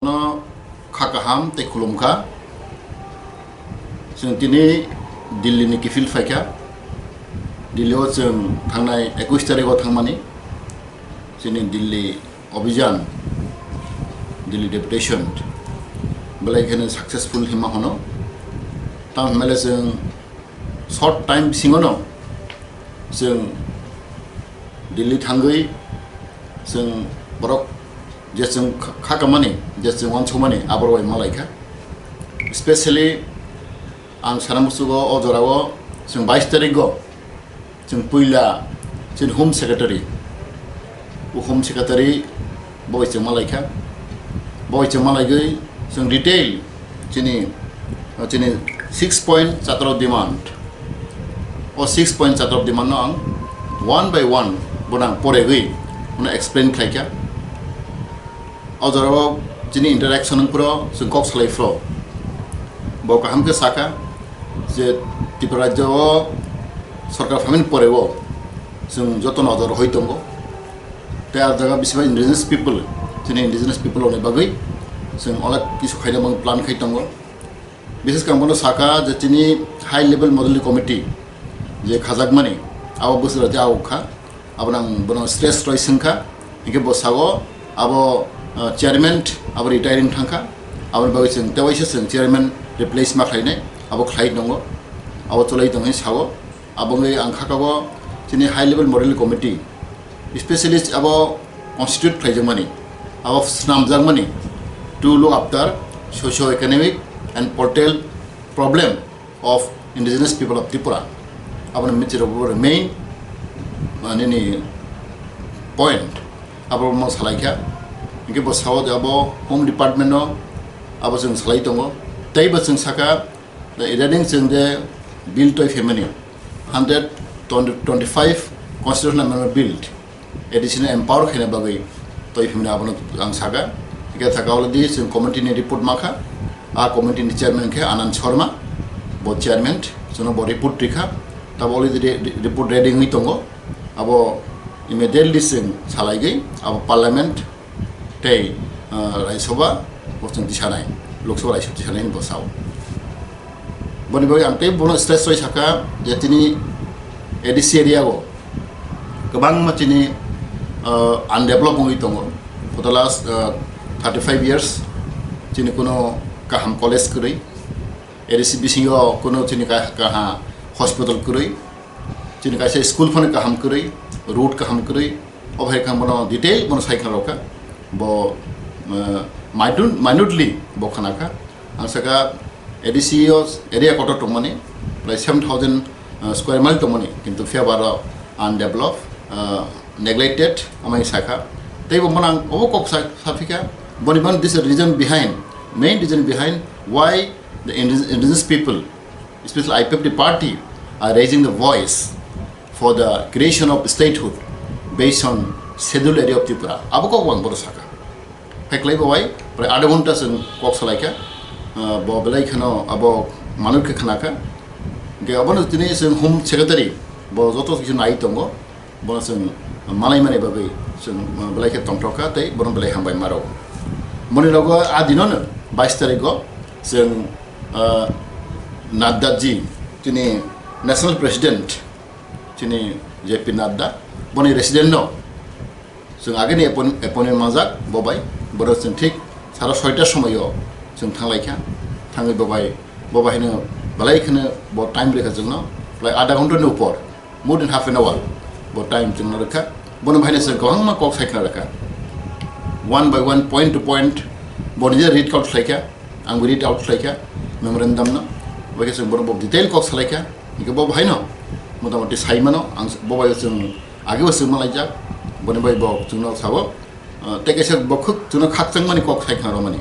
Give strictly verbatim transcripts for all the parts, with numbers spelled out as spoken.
No kha kaham tei khulumkha. Chwng tini Delhi ni kiphil phaikha. Delhi o chwng thangnai ekush tarik o thangmani chini Delhi Abhijan, Delhi Deputation belai kheno successful hima hono. Tamo hwnbaile chwng short time bisingono chwng Delhi thangwi chwng borok je chwng kha-, kha kamani, je chwng uansukmani aborok bai malaikha. Specially ang sana musugo o jorao chwng bais tarigo chwng puila chini Home Secretary, o Home Secretary bo bai chwng malaikha. Bo bai chwng malaigwi chwng detail chini, chini six point chatrok demand. O six point chatrok demand no ang one by one bono ang poregwi bono explain khlaikha. O jorao chini interaction wngphuru chwng kok salaiphuru bo kaham khe sakha je Tripura rajyo o sorkar phaimani poreo chwng joto nojor rwhoi tongo. Tei ah jaga bisi bai indigenous people, chini indigenous people rokni bagwi chwng onek kisu khaina bagwi plan khai tongo. Bises khe ang bono sakha je chini high level model committee je khajakmani abo bwswk rati awk kha, abono ang bono stress roi swngkha, hinkhe bo sao abo, uh, chairman abo retiring thangkha, aboni bagwi chwng tewaisa chwng chairman replace ma khlainai, abo khlai tongo, abo cholai tongwi sao. Abo wngwi ang kha kago chini high level model committee specialist abo constitute khlaijakmani, abo snamjakmani to look after socio-economic and political problem of indigenous people of Tripura. Aboni michirok bo main, ah, nini point abo mo salaikha. Hinkhe bo sao je abo Home Department no abo chwng salai tongo. Tei bo chwng sakha, the regarding chwng je bill toi phaimani, hundred twenty-five constitutional amendment bill, A D C no empower khaina bagwi toi phaimani abono ang sakha. Hinkhe thaka already chwng committee ni report makha, a committee ni chairman khe Anand Sharma, bo chairman, chwngno bo report rikha, tabo already re-, re-, report ready wngwi tongo, abo immediately chwng salaigwi abo parliament tei, ah, Rajya Sabha bo chwng tisanai, Lok Sabha Rajya Sabha tisanai hinwi bo sao. Boni bagwi ang tei bono stress roi sakha je tini A D C area o kwbangma chini, ah, undeveloped wngwi tongo. For the last, ah, thirty-five years chini kuno kaham college kwrwi, A D C bisingo kuno chini ka-, kaha hospital kwrwi, chini kaisa school phano kaham kwrwi, road kaham kwrwi, o hai kha bono detail bono sai kha rokha. Bo, eh, minute-, minutely bo khana kha. Ang saka A D C o area kotor tongmani, prai seven thousand, eh, square mile tongmani, kintu phiya baro undeveloped, eh, neglected amai sakha. Tei bo manang obo kok sa-, saphika, boni man this reason behind, main reason behind why the indig-, indigenous people, especially I P F T party, are raising the voice for the creation of statehood based on scheduled area of Tripura. Abo kok wang bono saka. Pheklai bo bai, prai adha ghonta chwng kok salaikha, ah, bo belai kheno abo manwi khe khnakha. Hinkhe abono tini chwng Home Secretary, bo joto kisi nai tongo. Bono chwng malai mani bagwi chwng belai khe tongthok kha tei bono belai hambai ma rwo. Moni rogo a dinono bais tarigo chwng, ah, Nadda ji, chini National President, chini J P Nadda, boni resident no chwng agini appoint-, appointment manjak bo bai, bono chwng thik sara soita somoio chwng thanglaikha, thangwi bo bai, bo bai hino belai kheno bo time rikha chwngno, belai adha ghonta ni upor. More than half an hour bo time chwngno rwkha. Bono bahaino chwng kwbangma kok sai khna rwkha, one by one, point to point. Bo nije read out khlaikha, ang bo read out khlaikha memorandum no. Bai khe chwng bono bo detail kok salaikha. Hinkhe bo bahaino motamoti sai mano, ang bo bai chwng age bo chwng malaijak. Boni bai bo chwngno sao, ah, tei kaisa bo khuk chwngno khakchangmani kok sai khna rwmani.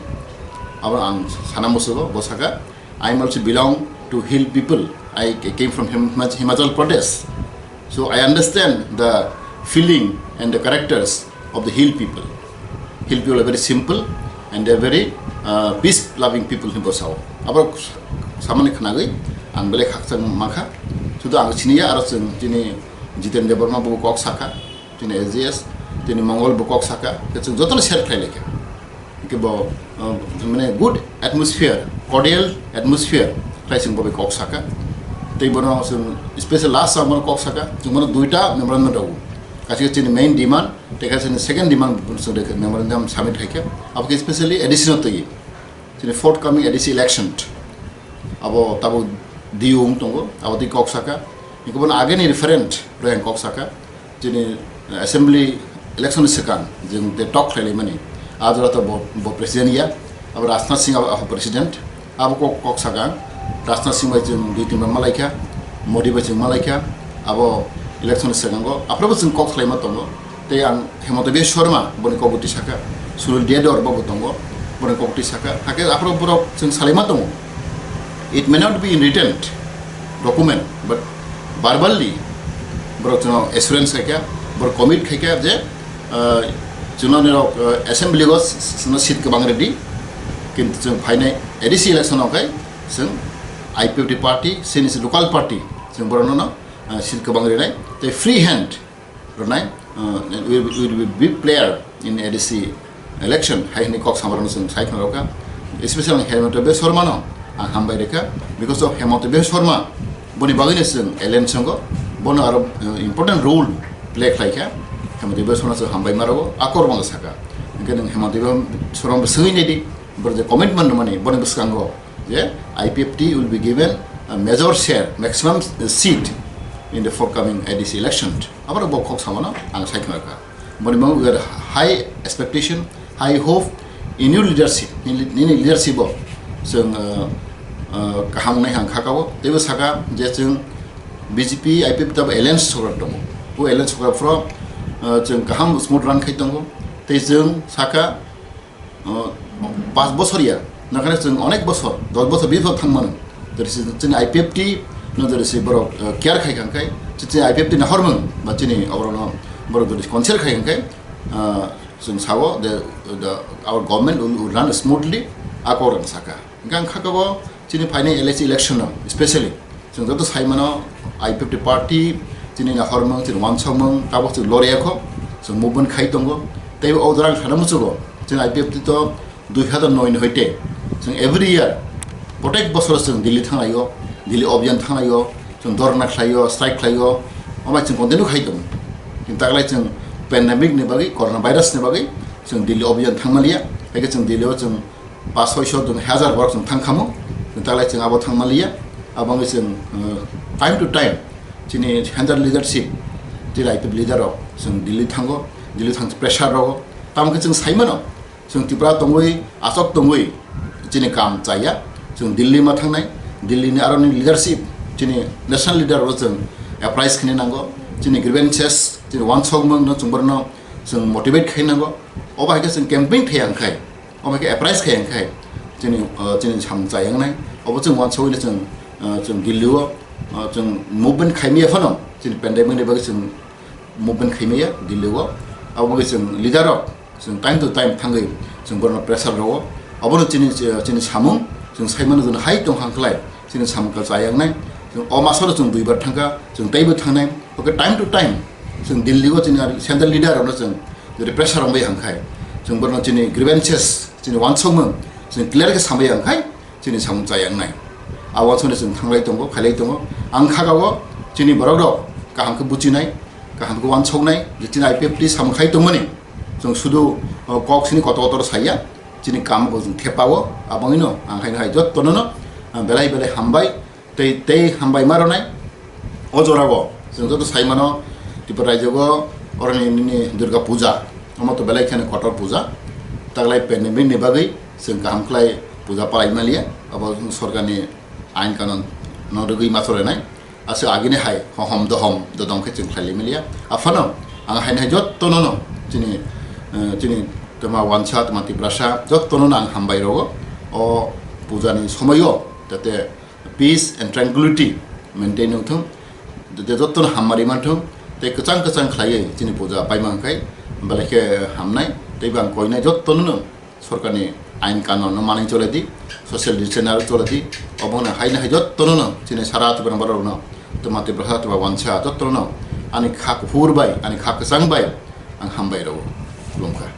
Abo ang sana musugo, bo saka, "I am also belong to hill people. I ca-, came from Him-, Himach-, Himachal Pradesh. So I understand the feeling and the characters of the hill people. Hill people are very simple and they are very, uh, peace loving people," hinwi bo sao. Abo samani khnagwi ang belai khakchang mankha. Sudu ang siniya aro chwng chini Jiten Debbarma bo kok sakha, chini S G S, chini Mongol bo kok sakha, chwng jotono share khlai laikha. Kebo, uh, mane good atmosphere, cordial atmosphere khlai chwng bo bai kok saka. Tei bono chwng special last o bono kok saka, chwng bono duita memorandum rw. Kaisa chini main demand, tei kaisa chini second demand chwng rw memorandum submit khai khe. Abo khe specially A D C no twi. Chini forthcoming A D C election. Abo tabuk diyung tongo, abo twi kok saka. Iko bono ageni referent rw kok saka. Chini assembly election ni swkang jwng de talk khlailaimani, a jora to bo, bo president ya, abo Rajnath Singh abo, abo president, abo kok, kok sakang, Rajnath Singh bai chwng dui tin bar malaikha, Modi bai chwng malaikha, abo election ni swkango aphrobo chwng kok khlaima tongo. Tei ang Hemanta Biswa Sarma boni kok bwtwi saka, Sunil Yadav bo bo tongo, boni kok bwtwi saka, hakhe aphro borok chwng salaima tongo. It may not be in written document, but verbally borok chwngno assurance khaikha, borok commit khaikha je, ah, chwngno nirok, ah, assembly o s-, s-, chwngno seat kwbang rwdi, kintu chwng phainai A D C election o khe chwng I P F T party, chini local party, chwng borokno no, ah, seat kwbang rwnai, tei free hand rwnai, uh, will, will be big player in A D C election, hai hwnwi kok samarokno chwng sai khna rwkha. Especially Hemanta Biswa Sarma no ang hambai rwkha, because of Hemanta Biswa Sarma boni bagwino chwng alliance wngo, bono aro, uh, important role play khlaikha. Hemanta Biswa Sarma chwng hambai ma rwo, a kok rwma sakha. Hwnkhe nwng Hemanta Biswa Sarma bo swngwi naidi, boro je commitment rwmani boni bwskango je I P F T will be given a major share, maximum seat in the forthcoming A D C election. Aboro bo kok samano ang sai khna kha. Boni bagwi we have high expectation, high hope in your leadership, nini, nini leadership o chwng, uh, uh, kaham wngnai ang kha kha o. Teibo saka je chwng B J P, I P F T abo alliance sorkar tongo. O alliance sorkar phro, uh, chwng kaham smooth run khai tongo. Tei chwng saka, uh, pas bosor ya, nakhane chwng onek bosor, dos bosor, bis bosor thang mano. Jodi se chini I P F T no jodi se borok, uh, care khai kha khe, chini I P F T nahormung ba chini oborokno borok jodi consider khai kha khe, uh, chwng sao the, the, our government will, will run smoothly, a kok rang saka. Hwnkhe ang kha kabo chini phainai L A C election o specially chwng joto sai mano, I P F T party chini nahormung, chini wansokmung, tabok chwng lorya kho, chwng movement khai tongo. Tei o jora ang sana muchugo, chini I P F T to dui hazar noi ni hoite chwng every year, protek bosor chwng Delhi thanglaio, Delhi obhiyan thanglaio, chwng dhorna khlaio, strike khlaio, omo chwng continue khai tongo. Kintu taklai chwng pandemic ni bagwi, corona virus ni bagwi chwng Delhi obhiyan thangmaliya, haikhe chwng Delhi o chwng pas soi sho, chwng hazar borok chwng thang khamu, chwng taklai chwng abo thangmaliya, abo wngwi chwng, uh, time to time chini central leadership, chini I P F T leader rok chwng Delhi thango, Delhi thang pressure rogo, tamo khe chwng sai mano, chwng Tripura tongwi, aswk tongwi chini kam chaya, chwng Delhi ma thangnai, Delhi ni aroni leadership, chini national leader rok chwng apprise khini nango, chini grievances, chini wansokmung no chwng borno chwng motivate khai nango, obo hai khe chwng campaign khai ang khai. Omo khe apprise khai ang khai chini, uh, chini samung chayang nai. Obo chwng wansugwi chwng, uh, chwng Delhi o, uh, chwng movement khai maya phano chini pandemic ni bagwi chwng movement khai maya Delhi o. Abo bagwi chwng leader rok chwng time to time thangwi chwng borno pressure rwo. Obono chini, chini samung chwng sai mano, chwng hai tong hang khlai chini samung kha chayang nai. Chwng o maso chwng duibar thangkha, chwng teibo thangnai. Oke time to time chwng Delhi o chini central leader rokno chwng jodi pressure rwmbai hang khai, chwng borno chini grievances, chini wansukmung chwng clear khe sambai hang khai chini samung chayang nai. A wansukni chwng thanglai tongo, khailai tongo. Ang kha o chini borok rok kaham khe buchinai, kaham khe wansuknai je chini I P F T samung khai tongmani chwng sudu, o, kok sini kotor kotor saya, chini kam bo chwng thepa o. Abangino ang khaino hai jottono no, ah, belai belai hambai. Tei, tei hambai ma rwnai. O jora o chwng joto sai mano, Tripura rajyo o oroni nini Durga Puja, omo to belai kheno kotor puja. Taklai pandemic ni bagwi chwng kaham khlai puja palai maliya. Abo chwng sorkar ni ain kanon no rwgwi ma chole nai. Aswk agini hai hohom dohom dodong khe chwng khlai maliya. Aphano ang hai hai jotto no no chini, eh, chini twma wansa, twma Tiprasa jotto no ang hambai rwo. O puja ni somoy o jate peace and tranquility maintain wngthung, je jottono hammari manthung, tei kwchang kwchang khlaiwi chini puja paimang khai belai khe hamnai. Tei bo ang koinai jottono no sorkarni ain kanon no manwi cholai di, social distance aro cholai di, obono haino hai jottono no chini sara Tripura borok no, twma Tiprasa, twma wansa jottono no ani kha kuphur bai, ani kha kwchang bai ang hambai rwo, khulumkha.